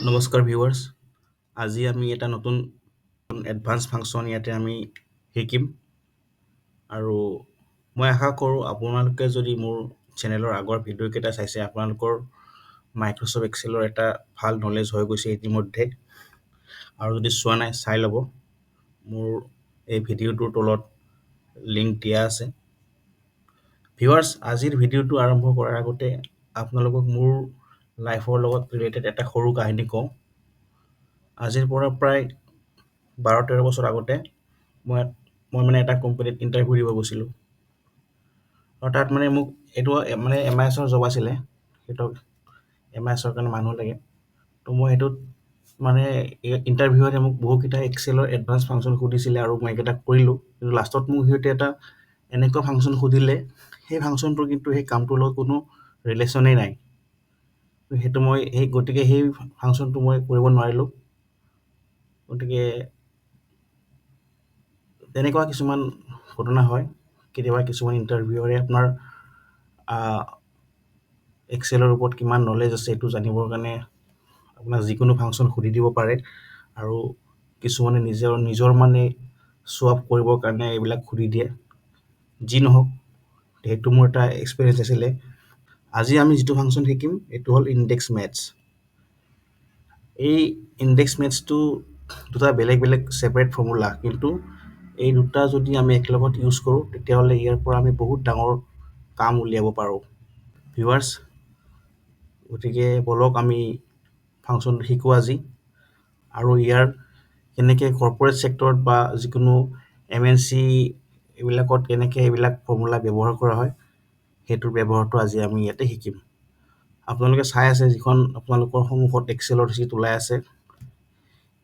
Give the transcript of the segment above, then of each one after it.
নমস্কাৰ ভিউৱাৰ্ছ, আজি আমি এটা নতুন এডভান্স ফাংচন ইয়াতে আমি শিকিম আৰু মই আশা কৰোঁ আপোনালোকে যদি মোৰ চেনেলৰ আগৰ ভিডিঅ'কেইটা চাইছে, আপোনালোকৰ মাইক্ৰ'ছফ্ট এক্সেলৰ এটা ভাল নলেজ হৈ গৈছে ইতিমধ্যে। আৰু যদি চোৱা নাই, চাই ল'ব, মোৰ এই ভিডিঅ'টোৰ তলত লিংক দিয়া আছে। ভিউৱাৰ্ছ, আজিৰ ভিডিঅ'টো আৰম্ভ কৰাৰ আগতে আপোনালোকক মোৰ লাইফৰ লগত ৰিলেটেড এটা সৰু কাহিনী কওঁ। আজিৰ পৰা প্ৰায় 12-13 বছৰ আগতে মই মানে এটা কোম্পানীত ইণ্টাৰভিউ দিব গৈছিলোঁ আৰু তাত মানে মোক এইটো মানে এমআইএছৰ জব আছিলে, সেইটো এমআইএছৰ কাৰণে মানুহ লাগে। তো মই সেইটোত মানে ইণ্টাৰভিউতে মোক বহুতকেইটা এক্সেলৰ এডভান্স ফাংচন সুধিছিলে আৰু মই এইকেইটা কৰিলোঁ। কিন্তু লাষ্টত মোক সিহঁতে এটা এনেকুৱা ফাংচন সুধিলে, সেই ফাংচনটোৰ কিন্তু সেই কামটোৰ লগত কোনো ৰিলেশ্যনেই নাই। সেইটো মই সেই গতিকে সেই ফাংচনটো মই কৰিব নোৱাৰিলোঁ। গতিকে তেনেকুৱা কিছুমান ঘটনা হয়। কেতিয়াবা কিছুমান ইণ্টাৰভিউৰে আপোনাৰ এক্সেলৰ ওপৰত কিমান নলেজ আছে এইটো জানিবৰ কাৰণে আপোনাক যিকোনো ফাংচন সুধি দিব পাৰে আৰু কিছুমানে নিজৰ নিজৰ মানে শ্ব' আপ কৰিবৰ কাৰণে এইবিলাক সুধি দিয়ে। যি নহওক, সেইটো মোৰ এটা এক্সপিৰিয়েঞ্চ আছিলে। আজি আমি যিটো ফাংচন শিকিম, এইটো হ'ল ইণ্ডেক্স মেটছ। এই ইণ্ডেক্স মেটছটো দুটা বেলেগ বেলেগ ছেপাৰেট ফৰ্মুলা, কিন্তু এই দুটা যদি আমি একেলগত ইউজ কৰোঁ, তেতিয়াহ'লে ইয়াৰ পৰা আমি বহুত ডাঙৰ কাম উলিয়াব পাৰোঁ। ভিউৱাৰ্ছ, গতিকে ব'লক আমি ফাংচনটো শিকোঁ আজি আৰু ইয়াৰ কেনেকৈ কৰ্পৰেট ছেক্টৰত বা যিকোনো এমএনচি এইবিলাকত কেনেকৈ এইবিলাক ফৰ্মুলা ব্যৱহাৰ কৰা হয়, সেইটোৰ ব্যৱহাৰটো আজি আমি ইয়াতে শিকিম। আপোনালোকে চাই আছে যিখন আপোনালোকৰ সন্মুখত এক্সেলৰ চিট ওলাই আছে,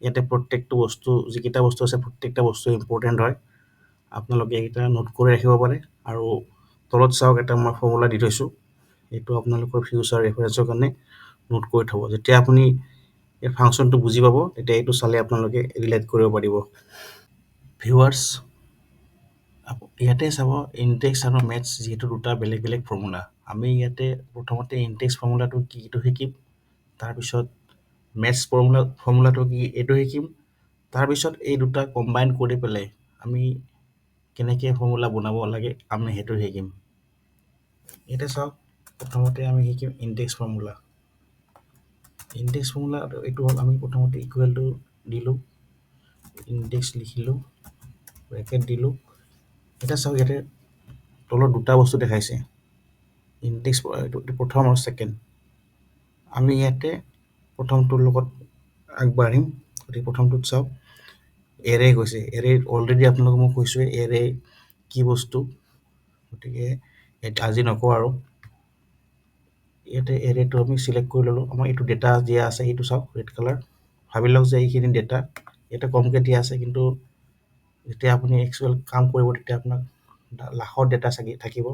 ইয়াতে প্ৰত্যেকটো বস্তু, যিকেইটা বস্তু আছে প্ৰত্যেকটা বস্তু ইম্পৰ্টেণ্ট হয়। আপোনালোকে এইকেইটা নোট কৰি ৰাখিব পাৰে। আৰু তলত চাওক, এটা মই ফৰ্মুলা দি থৈছোঁ, এইটো আপোনালোকৰ ফিউচাৰ ৰেফাৰেঞ্চৰ কাৰণে নোট কৰি থ'ব। যেতিয়া আপুনি এই ফাংচনটো বুজি পাব, তেতিয়া এইটো চালে আপোনালোকে ৰিলেট কৰিব পাৰিব। ভিউৱাৰ্ছ, ইয়াতে চাব, ইনডেক্স আৰু মেটছ যিহেতু দুটা বেলেগ বেলেগ ফৰ্মুলা, আমি ইয়াতে প্ৰথমতে ইনডেক্স ফৰ্মুলাটো কি এইটো শিকিম, তাৰপিছত মেটছ ফৰ্মুলাটো কি এইটো শিকিম, তাৰপিছত এই দুটা কম্বাইন কৰি পেলাই আমি কেনেকৈ ফৰ্মুলা বনাব লাগে আমি সেইটো শিকিম। ইয়াতে চাওক, প্ৰথমতে আমি শিকিম ইনডেক্স ফৰ্মুলা। ইনডেক্স ফৰ্মুলা এইটো হ'ল, আমি প্ৰথমতে ইকুৱেলটো দিলোঁ, ইনডেক্স লিখিলোঁ, ব্ৰেকেট দিলোঁ। এতিয়া চাওক, ইয়াতে তলত দুটা বস্তু দেখাইছে, ইনডেক্স এইটো প্ৰথম আৰু ছেকেণ্ড। আমি ইয়াতে প্ৰথমটোৰ লগত আগবাঢ়িম। গতিকে প্ৰথমটোত চাওক, এৰে কৈছে। এৰে অলৰেডি আপোনালোকক মই কৈছোঁৱে এৰে কি বস্তু, গতিকে আজি নকওঁ আৰু। ইয়াতে এৰেটো আমি চিলেক্ট কৰি ল'লোঁ। আমাৰ এইটো ডেটা দিয়া আছে, এইটো চাওক ৰেড কালাৰ। ভাবি লওক যে এইখিনি ডেটা ইয়াতে কমকৈ দিয়া আছে, কিন্তু যেতিয়া আপুনি একচুৱেল কাম কৰিব তেতিয়া আপোনাক লাখৰ ডেটা চাগে থাকিব।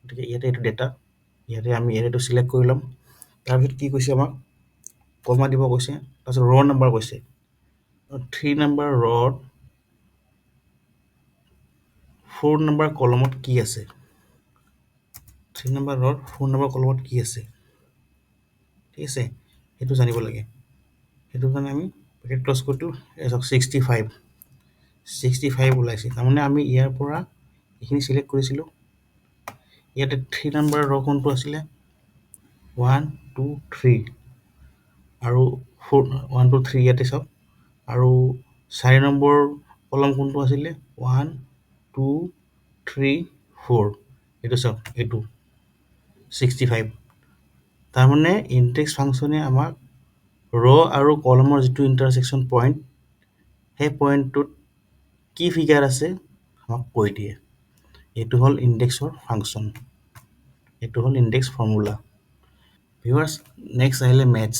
গতিকে ইয়াতে এইটো ডেটা, ইয়াতে আমি এৰেটো চিলেক্ট কৰি ল'ম। তাৰপিছত কি কৈছে? আমাক কমা দিব কৈছে, তাৰপিছত ৰ' নাম্বাৰ কৈছে। 3 নাম্বাৰ ৰ'ত 4 নাম্বাৰ কলমত কি আছে? 3 নাম্বাৰ ৰ'ত 4 নাম্বাৰ কলমত কি আছে? ঠিক আছে, সেইটো জানিব লাগে। সেইটো কাৰণে আমি ব্ৰেকেট ক্লছ কৰি দিওঁ। এই চাওক, 65 ওলাইছে। তাৰমানে আমি ইয়াৰ পৰা এইখিনি চিলেক্ট কৰিছিলোঁ। ইয়াতে 3 নাম্বাৰ ৰ' কোনটো আছিলে? 1, 2, 3 আৰু 4, 1, 2, 3 ইয়াতে চাওক। আৰু 4 নম্বৰ কলম কোনটো আছিলে? 1, 2, 3, 4, এইটো চাওক, এইটো 65। তাৰমানে ইনডেক্স ফাংচনে আমাক ৰ' আৰু কলমৰ যিটো ইণ্টাৰছেকশ্যন পইণ্ট, সেই পইণ্টটোত কি ফিগাৰ আছে আমাক কৈ দিয়ে। এইটো হ'ল ইনডেক্সৰ ফাংচন, এইটো হ'ল ইনডেক্স ফৰ্মুলা। ভিউৱাৰ্ছ, নেক্সট আহিলে মেটছ।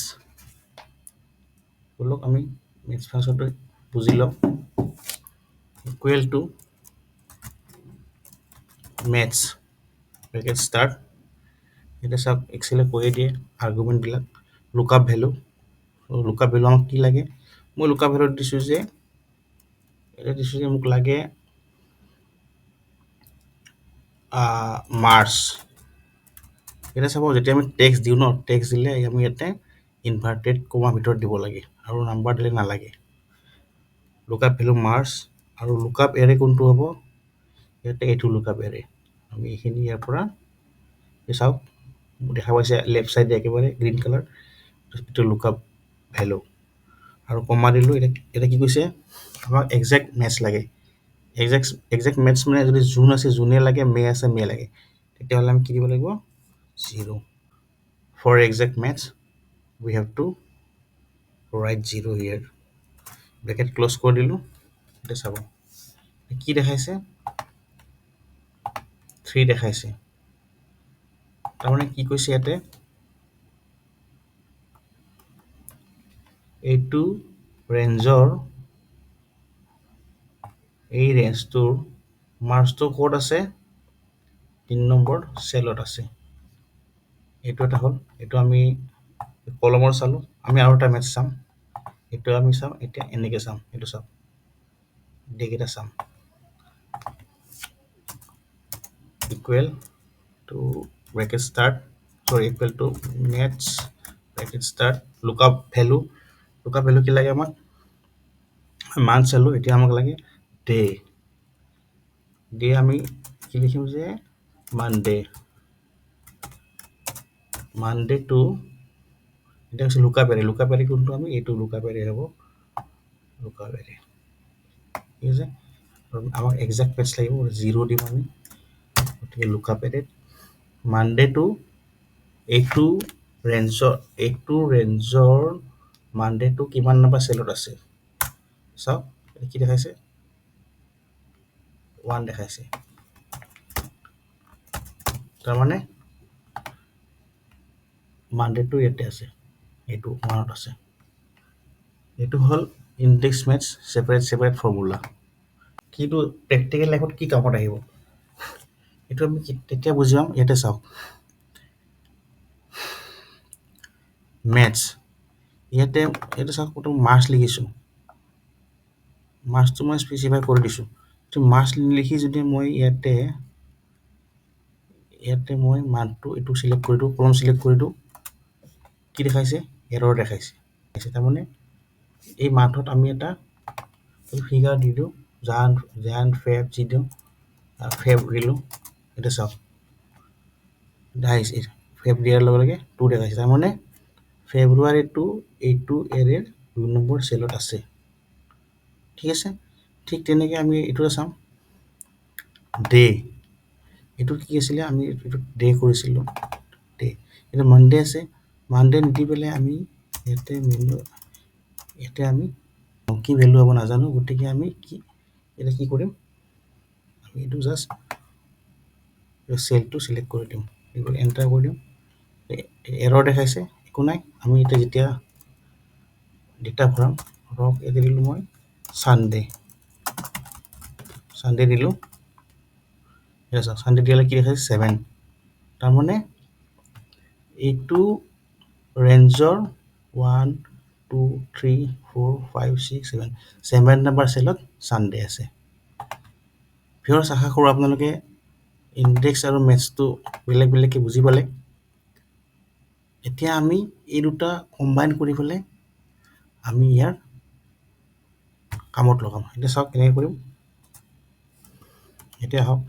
ব'লক আমি মেটছ ফাংচনটো বুজি লওঁ। Equal to match, bracket start. এতিয়া চাওক, এক্সেলে কৈয়ে দিয়ে আৰ্গুমেণ্টবিলাক। লুকআপ ভেলু, লুকআপ ভেলু আমাক কি লাগে? মই লুকআপ ভেলুত দিছোঁ যে, এতিয়া দিছোঁ যে মোক লাগে মাৰ্চ। এতিয়া চাব, যেতিয়া আমি টেক্সট দিওঁ ন, টেক্সট দিলে আমি ইয়াতে ইনভাৰ্টেড কমা ভিতৰত দিব লাগে আৰু নাম্বাৰ দিলে নালাগে। লুকআপ ভেলু মাৰ্চ আৰু লুকআপ এৰে কোনটো হ'ব? ইয়াতে এইটো লুকআপ এৰে। আমি এইখিনি ইয়াৰ পৰা চাওক, দেখা পাইছে লেফ্ট চাইডে একেবাৰে গ্ৰীণ কালাৰ, এইটো লুকআপ ভেলু আৰু কমা দিলোঁ। এতিয়া কি কৈছে? আমাক একজেক্ট মেটচ লাগে। একজেক্ট মেটচ মানে যদি জুন আছে জুনে লাগে, মে' আছে মে' লাগে, তেতিয়াহ'লে আমি কি দিব লাগিব? 0। For exact match we have to write 0 here. Bracket close কৰি দিলোঁ। এতিয়া চাব কি দেখাইছে, 3 দেখাইছে। তাৰমানে কি কৈছে ইয়াতে, এইটো ৰেঞ্জৰ, এই ৰেঞ্জটোৰ মাৰ্চটো ক'ত আছে? 3 নম্বৰ চেলত আছে। এইটো এটা হ'ল, এইটো আমি কলমৰ চালোঁ। আমি আৰু এটা মেটচ চাম, এইটো আমি চাম এতিয়া এনেকৈ চাম, এইটো চাম, ডেকেইটা চাম। Equal to bracket start, sorry, equal to match bracket start, lookup value. Lookup value কি লাগে আমাক? মান্থ চালোঁ, এতিয়া আমাক লাগে ডে। ডে আমি কি লিখিম যে মানডে, মানডে টু, এতিয়া হৈছে লুকআপ এৰে। লুকআপ এৰে কোনটো? আমি এইটো লুকআপ এৰে হ'ব, লুকআপ এৰে। ঠিক আছে, আমাক একজেক্ট মেটচ লাগিব, 0 দিম আমি। গতিকে লুকআপ এৰে মানডে টু এইটো ৰেঞ্জৰ, এইটো ৰেঞ্জৰ মানডে টু কিমান নাম্বাৰ চেলত আছে চাওক, কি দেখাইছে? 1 দেখাইছে। তাৰমানে মানডেটো ইয়াতে আছে, এইটো 1ত আছে। এইটো হ'ল index match separate separate formula. কিন্তু প্ৰেক্টিকেল লাইফত কি কামত আহিব এইটো আমি তেতিয়া বুজি পাম। ইয়াতে চাওক মেটচ, ইয়াতে চাওক প্ৰথম মাৰ্চ লিখিছোঁ, মাৰ্চটো মই স্পেচিফাই কৰি দিছোঁ। মাৰ্চ লিখি যদি মই ইয়াতে মই মান্থটো এইটো চিলেক্ট কৰি দিওঁ, কলম চিলেক্ট কৰি দিওঁ, কি দেখাইছে? এৰৰ দেখাইছে। তাৰমানে এই মান্থত আমি এটা ফিগাৰ দি দিওঁ, জান জান ফেব যি দিওঁ, ফেব দিলোঁ। এতিয়া চাওক আহিছে, ফেব দিয়াৰ লগে লগে 2 দেখাইছে। তাৰমানে ফেব্ৰুৱাৰীটো এইটো এৰেৰ 2 নম্বৰ চেলত আছে। ঠিক আছে, ঠিক তেনেকৈ আমি এইটো চাম ডে, এইটো কি আছিলে? আমি এইটো ডে কৰিছিলোঁ, ডে। এইটো মানডে আছে, মানডে নিদি পেলাই আমি ইয়াতে মেনু, ইয়াতে আমি কি ভেলু হ'ব নাজানো, গতিকে আমি কি এতিয়া কি কৰিম, আমি এইটো জাষ্ট চেলটো চিলেক্ট কৰি দিম, এণ্টাৰ কৰি দিম। এৰৰ দেখাইছে, একো নাই। আমি এতিয়া যেতিয়া ডেটা ভৰাম, ধৰক ইয়াতে দিলোঁ মই ছানডে, ছানডে দিলোঁ। এতিয়া চাওক ছানডে দিয়ালে কি দেখাইছে? 7। তাৰমানে এইটো ৰেঞ্জৰ 1 2 3 4 5 6 7, 7 নাম্বাৰ চেলত ছানডে আছে। ভিউৱাৰ্ছ, আশা কৰোঁ আপোনালোকে ইনডেক্স আৰু মেটচটো বেলেগ বেলেগকৈ বুজি পালে। এতিয়া আমি এই দুটা কম্বাইন কৰি পেলাই আমি ইয়াৰ কামত লগাম। এতিয়া চাওক কেনেকৈ কৰিম। এতিয়া আহক,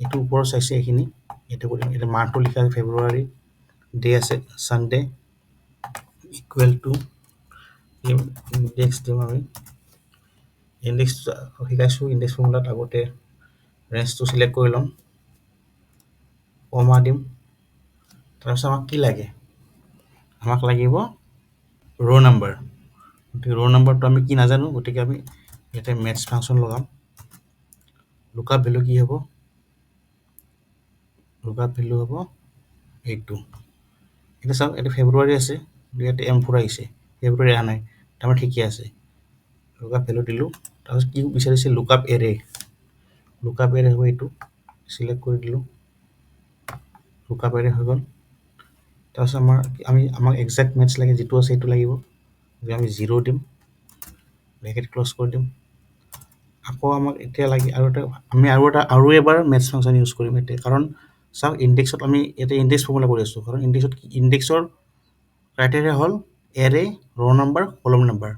এইটো ওপৰত চাইছে এইখিনি, এইটো কৰিম। এতিয়া মাহটো লিখা আছে ফেব্ৰুৱাৰী, ডে আছে ছানডে, ইকুৱেল টু ইনডেক্স দিম আমি। ইনডেক্স শিকাইছোঁ, ইনডেক্স ফৰ্মুলাত আগতে ৰেঞ্জটো চিলেক্ট কৰি ল'ম, কমা দিম। তাৰপিছত আমাক কি লাগে? আমাক লাগিব ৰ' নাম্বাৰ। গতিকে ৰ' নাম্বাৰটো আমি কি নাজানো, গতিকে আমি ইয়াতে মেটচ ফাংচন লগাম। লুকআপ ভেলু কি হ'ব? লুকআপ ভেলু হ'ব এইটো। এতিয়া চাওক, এইটো ফেব্ৰুৱাৰী আছে, ইয়াতে M4 আহিছে, ফেব্ৰুৱাৰী অহা নাই, তাৰমানে ঠিকে আছে। লুকআপ ভেলু দিলোঁ। তাৰপিছত কি বিচাৰিছে? লুকআপ এৰে। লুকআপ এৰে হ'ব এইটো, চিলেক্ট কৰি দিলোঁ, লুকআপ এৰে হৈ গ'ল। তাৰপিছত আমাক একজেক্ট মেটচ লাগে, যিটো আছে সেইটো লাগিব, গতিকে আমি 0 দিম, ব্ৰেকেট ক্ল'জ কৰি দিম। আকৌ আমাক এতিয়া লাগে আৰু এটা, আমি আৰু এটা, আৰু এবাৰ মেটচ ফাংচন ইউজ কৰিম এতিয়া। কাৰণ চাওক ইনডেক্সত আমি ইয়াতে ইনডেক্স ফৰ্মুলা কৰি আছোঁ, কাৰণ ইনডেক্সৰ ক্ৰাইটেৰিয়া হ'ল Array row number column number.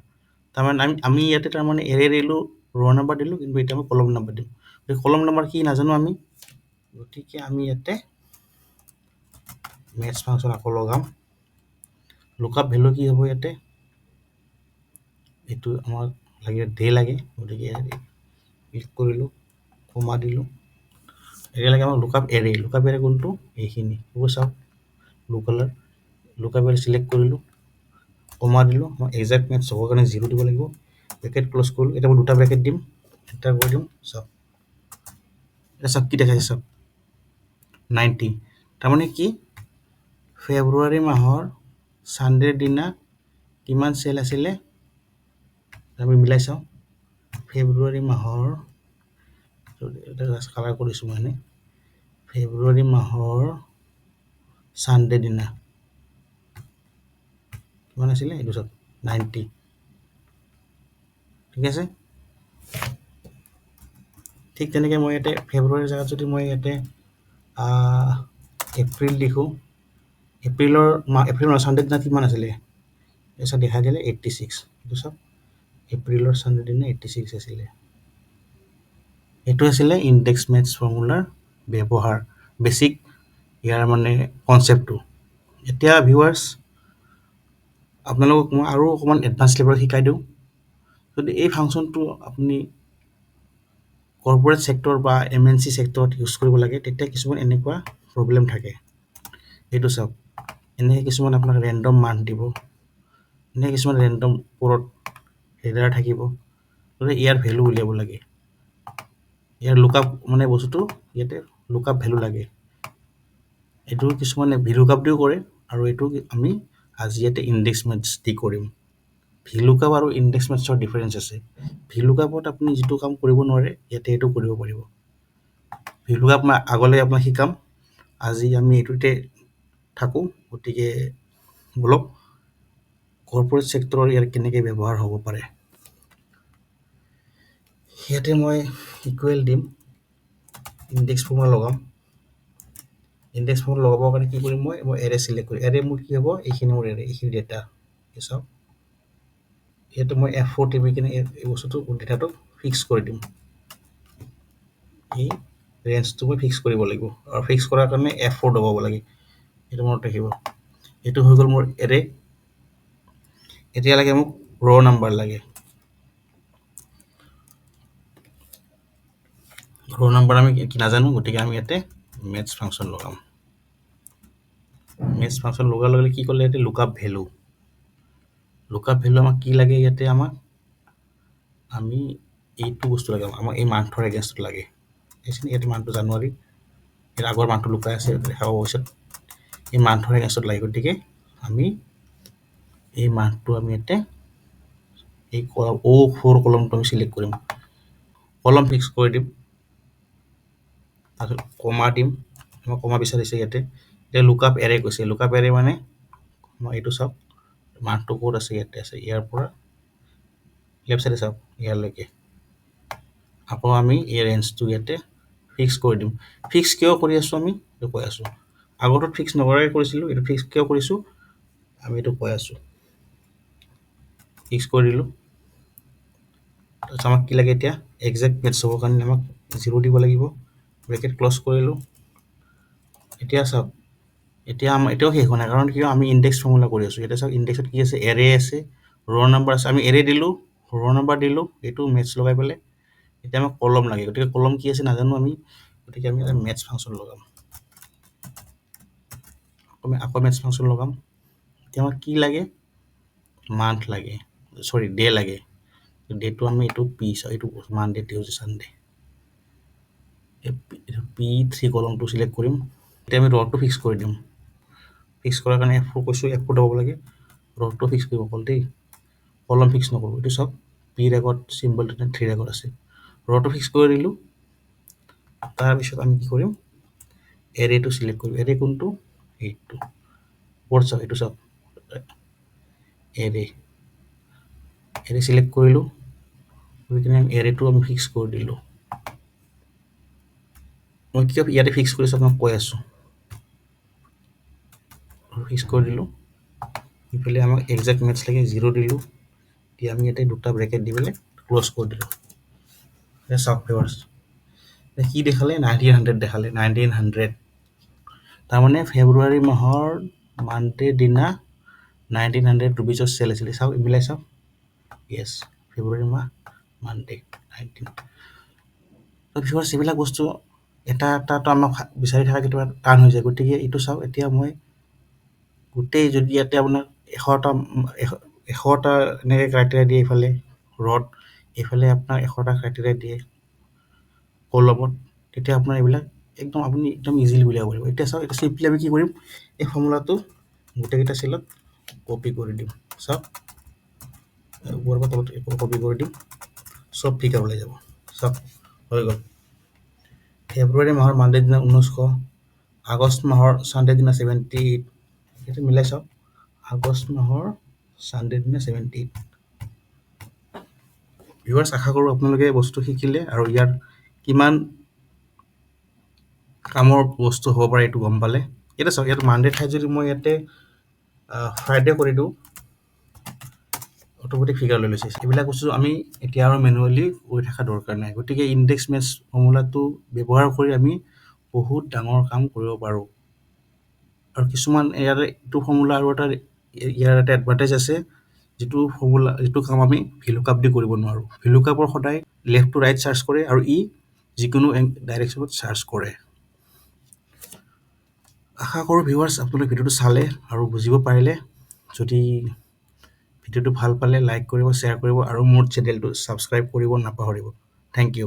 তাৰমানে আমি ইয়াতে তাৰমানে এৰে দিলোঁ, ৰ' নাম্বাৰ দিলোঁ, কিন্তু এতিয়া আমি কলম নাম্বাৰ দিম। গতিকে কলম নাম্বাৰ কি নাজানো আমি, গতিকে আমি ইয়াতে মেটছ ফাংচন আকৌ লগাম। লুকআপ ভেলু কি হ'ব ইয়াতে, এইটো আমাক লাগে ডে লাগে, গতিকে ক্লিক কৰিলোঁ, কমা দিলোঁ। এতিয়া লাগে আমাক লুকআপ এৰে। লুকআপ এৰে কোনটো, এইখিনি এইবোৰ চাওক, blue colour. Lookup array select কৰিলোঁ, কমা দিলোঁ। আমাক একজেক্ট মেটছ হ'বৰ কাৰণে জিৰ' দিব লাগিব। ব্ৰেকেট ক্ল'জ কৰিলোঁ। এতিয়া মই দুটা ব্ৰেকেট দিম, এণ্টাৰ কৰি দিম। চাওক এতিয়া চাওক কি দেখাইছে, চাওক 90। তাৰমানে কি, ফেব্ৰুৱাৰী মাহৰ ছানডেৰ দিনা কিমান চেল আছিলে আমি মিলাই চাওঁ। ফেব্ৰুৱাৰী মাহৰ, কালাৰ কৰিছোঁ মানে, ফেব্ৰুৱাৰী মাহৰ ছানডে দিনা কিমান আছিলে, এইটো চাওক 90। ঠিক আছে, ঠিক তেনেকৈ মই ইয়াতে ফেব্ৰুৱাৰীৰ জেগাত যদি মই ইয়াতে এপ্ৰিল লিখোঁ, এপ্ৰিলৰ মাহ, এপ্ৰিল মাহৰ ছানডে দিনা কিমান আছিলে, এই চাওক দেখাই দিলে 86। এইটো চাওক এপ্ৰিলৰ ছানডে দিনা 86 আছিলে। এইটো আছিলে ইণ্ডেক্স মেটছ ফৰ্মুলাৰ ব্যৱহাৰ, বেছিক ইয়াৰ মানে কনচেপ্টটো। এতিয়া ভিউৱাৰ্ছ, আপোনালোকক মই আৰু অকণমান এডভান্স লেভেলত শিকাই দিওঁ। যদি এই ফাংচনটো আপুনি কৰ্পৰেট ছেক্টৰ বা এম এন চি ছেক্টৰত ইউজ কৰিব লাগে, তেতিয়া কিছুমান এনেকুৱা প্ৰব্লেম থাকে। এইটো চাওক, এনেকৈ কিছুমান আপোনাক ৰেণ্ডম মান্থ দিব, এনেকৈ কিছুমান ৰেণ্ডম ওপৰত হেডাৰ থাকিব, গতিকে ইয়াৰ ভেলু উলিয়াব লাগে। ইয়াৰ লুকআপ মানে বস্তুটো ইয়াতে লুকআপ ভেলু লাগে। এইটো কিছুমানে ভি লুকআপ দিও কৰে, আৰু এইটো আমি আজি ইয়াতে ইণ্ডেক্স মেটছ দি কৰিম। ভি লুকআপ আৰু ইণ্ডেক্স মেটছৰ ডিফাৰেঞ্চ আছে। ভি লুকআপত আপুনি যিটো কাম কৰিব নোৱাৰে, ইয়াতে সেইটো কৰিব পাৰিব। ভি লুকআপ মই আগলৈ আপোনাক শিকাম, আজি আমি এইটোতে থাকোঁ। গতিকে বলক, কৰ্পৰেট ছেক্টৰৰ ইয়াৰ কেনেকৈ ব্যৱহাৰ হ'ব পাৰে। ইয়াতে মই ইকুৱেল দিম, ইণ্ডেক্স ফৰ্মুলা লগাম। ইণ্ডেক্স ফৰ্মুলা লগাবৰ কাৰণে কি কৰিম, মই এৰে চিলেক্ট কৰিম। এৰে মোৰ কি হ'ব, এইখিনি মোৰ এৰে, এইখিনি ডেটা। এই চাওক, ইয়াতে মই এফ ফ'ৰ টিপি কিনে এই বস্তুটো ডেটাটো ফিক্স কৰি দিম। এই ৰেঞ্জটো মই ফিক্স কৰিব লাগিব, আৰু ফিক্স কৰাৰ কাৰণে এফ ফ'ৰ দবাব লাগে, এইটো মনত ৰাখিব। এইটো হৈ গ'ল মোৰ এৰে। এতিয়া লাগে মোক ৰ' নাম্বাৰ লাগে। ৰ' নাম্বাৰ আমি কি নাজানো, গতিকে আমি ইয়াতে মেটছ ফাংচন লগাম। মেটছ ফাংচন লগোৱাৰ লগে লগে কি ক'লে ইয়াতে লুকআপ ভেলু। লুকআপ ভেলু আমাক কি লাগে, ইয়াতে আমাক আমি এইটো বস্তু লাগে, আমাক এই মান্থৰ এগেইনষ্টত লাগে। এইখিনি ইয়াতে মান্থটো জানুৱাৰী, ইয়াৰ আগৰ মান্থটো লুকাই আছে, দেখা পাব পিছত। এই মান্থৰ এগেইনষ্টত লাগে, গতিকে আমি এই মান্থটো আমি ইয়াতে এই অ' ফ'ৰ কলমটো আমি চিলেক্ট কৰিম, কলম ফিক্স কৰি দিম, তাৰপিছত কমা দিম। আমাক কমা বিচাৰিছে ইয়াতে। এতিয়া লুকআপ এৰে কৈছে। লুকআপ এৰে মানে মই এইটো চাওক, মান্থটো ক'ত আছে, ইয়াতে আছে, ইয়াৰ পৰা লেফ্ট চাইডে চাওক ইয়ালৈকে। আকৌ আমি এই ৰেঞ্জটো ইয়াতে ফিক্স কৰি দিম। ফিক্স কিয় কৰি আছোঁ আমি এইটো কৈ আছোঁ, আগৰটোত ফিক্স নকৰাকৈ কৰিছিলোঁ, এইটো ফিক্স কিয় কৰিছোঁ আমি এইটো কৈ আছোঁ। ফিক্স কৰি দিলোঁ। তাৰপিছত আমাক কি লাগে এতিয়া, একজেক্ট মেটছ হ'বৰ কাৰণে আমাক জিৰ' দিব লাগিব। ব্ৰেকেট ক্ল'জ কৰিলোঁ। এতিয়া চাওক, এতিয়া আমাৰ এতিয়াও শেষ হোৱা নাই, কাৰণ কিয় আমি ইণ্ডেক্স ফৰ্মুলা কৰি আছোঁ। এতিয়া চাওক ইণ্ডেক্সত কি আছে, এৰে আছে, ৰ' নাম্বাৰ আছে। আমি এৰে দিলোঁ, ৰ' নাম্বাৰ দিলোঁ, এইটো মেটছ লগাই পেলাই। এতিয়া আমাক কলম লাগে, গতিকে কলম কি আছে নাজানো আমি, গতিকে আমি এটা মেটছ ফাংচন লগাম। আকৌ মেটছ ফাংচন লগাম। এতিয়া আমাক কি লাগে, মান্থ লাগে, চৰি ডে লাগে। ডেটো আমি এইটো পি চাওঁ, এইটো মানডে, টিউজডে, ছানডে, এইটো পি থ্ৰী কলমটো চিলেক্ট কৰিম। এতিয়া আমি ৰটো ফিক্স কৰি দিম। ফিক্স কৰাৰ কাৰণে এফ ফ'ৰ কৈছোঁ, এফ ফ'ৰ দবাব লাগে। ৰটো ফিক্স কৰিব অকল দেই, কলম ফিক্স নকৰোঁ। এইটো চাওক, পিৰ আগত চিম্বলটো থ্ৰীৰ আগত আছে। ৰটো ফিক্স কৰি দিলোঁ। তাৰপিছত আমি কি কৰিম, এৰেটো চিলেক্ট কৰিম। এৰে কোনটো, এইটো ওপৰত চাওক, এইটো চাওক, এৰে, এৰে চিলেক্ট কৰিলোঁ। কৰি কিনে আমি এৰেটো আমি ফিক্স কৰি দিলোঁ। মই কিয় ইয়াতে ফিক্স কৰিছোঁ আপোনাক কৈ আছোঁ। ফিক্স কৰি দিলোঁ। ইফালে আমাক একজেক্ট মেটচ লাগে, জিৰ' দিলোঁ। এতিয়া আমি ইয়াতে দুটা ব্ৰেকেট দি পেলাই ক্ল'জ কৰি দিলোঁ। এতিয়া চাওক ভিউৱাৰ্ছ, কি দেখালে? 1900 দেখালে। 1900 তাৰমানে ফেব্ৰুৱাৰী মাহৰ মানডে দিনা 1900 ৰুপিজৰ চেল আছিলে। চাওক, মিলাই চাওক। য়েছ, ফেব্ৰুৱাৰী মাহ, মানডে, 19। ভিউৱাৰ্ছ, এইবিলাক বস্তু এটা এটাতো আমাক বিচাৰি থকা কেতিয়াবা টান হৈ যায়। গতিকে এইটো চাওক, এতিয়া মই গোটেই যদি ইয়াতে আপোনাক 100টা এনেকৈ ক্ৰাইটেৰিয়া দিয়ে, এইফালে ৰ'ত, এইফালে আপোনাৰ 100টা ক্ৰাইটেৰিয়া দিয়ে কলমত, তেতিয়া আপোনাৰ এইবিলাক একদম আপুনি একদম ইজিলি উলিয়াব পাৰিব। এতিয়া চাওক, এতিয়া চিম্পলি আমি কি কৰিম? এই ফৰ্মুলাটো গোটেইকেইটা চেলত কপি কৰি দিম। চাওক, ওপৰৰ পৰা তলত কপি কৰি দিম, চব ফিগাৰ ওলাই যাব। চাওক, হৈ গ'ল। ফেব্ৰুৱাৰী মাহৰ মানডে দিনা 1900, আগষ্ট মাহৰ ছানডে দিনা 78। এইটো মিলাই চাওক, আগষ্ট মাহৰ ছানডে দিনা 78। ভিউৱাৰ্ছ, আশা কৰোঁ আপোনালোকে বস্তু শিকিলে আৰু ইয়াৰ কিমান কামৰ বস্তু হ'ব পাৰে এইটো গম পালে। এতিয়া চাওক, ইয়াত মানডে ঠাইত যদি মই ইয়াতে ফ্ৰাইডে কৰি দিওঁ, অট'মেটিক ফিগাৰ লৈ লৈছে। এইবিলাক বস্তু আমি এতিয়া আৰু মেনুৱেলি কৰি থকা দৰকাৰ নাই। গতিকে ইণ্ডেক্স মেটচ ফৰ্মুলাটো ব্যৱহাৰ কৰি আমি বহুত ডাঙৰ কাম কৰিব পাৰোঁ। আৰু কিছুমান ইয়াৰে এইটো ফৰ্মুলা আৰু এটা ইয়াৰ এটা এডভান্টেজ আছে, যিটো ফৰ্মুলা, যিটো কাম আমি ভিলুকাপ দি কৰিব নোৱাৰোঁ। ভিলুকাপৰ সদায় লেফ্ট টু ৰাইট চাৰ্চ কৰে আৰু ই যিকোনো ডাইৰেকশ্যনত চাৰ্চ কৰে। আশা কৰোঁ ভিউৱাৰ্ছ, আপোনালোকে ভিডিঅ'টো চালে আৰু বুজিব পাৰিলে। যদি ভিডিঅ'টো ভাল পালে লাইক কৰিব, শ্বেয়াৰ কৰিব আৰু মোৰ চেনেলটো ছাবস্ক্ৰাইব কৰিব নাপাহৰিব। Thank U.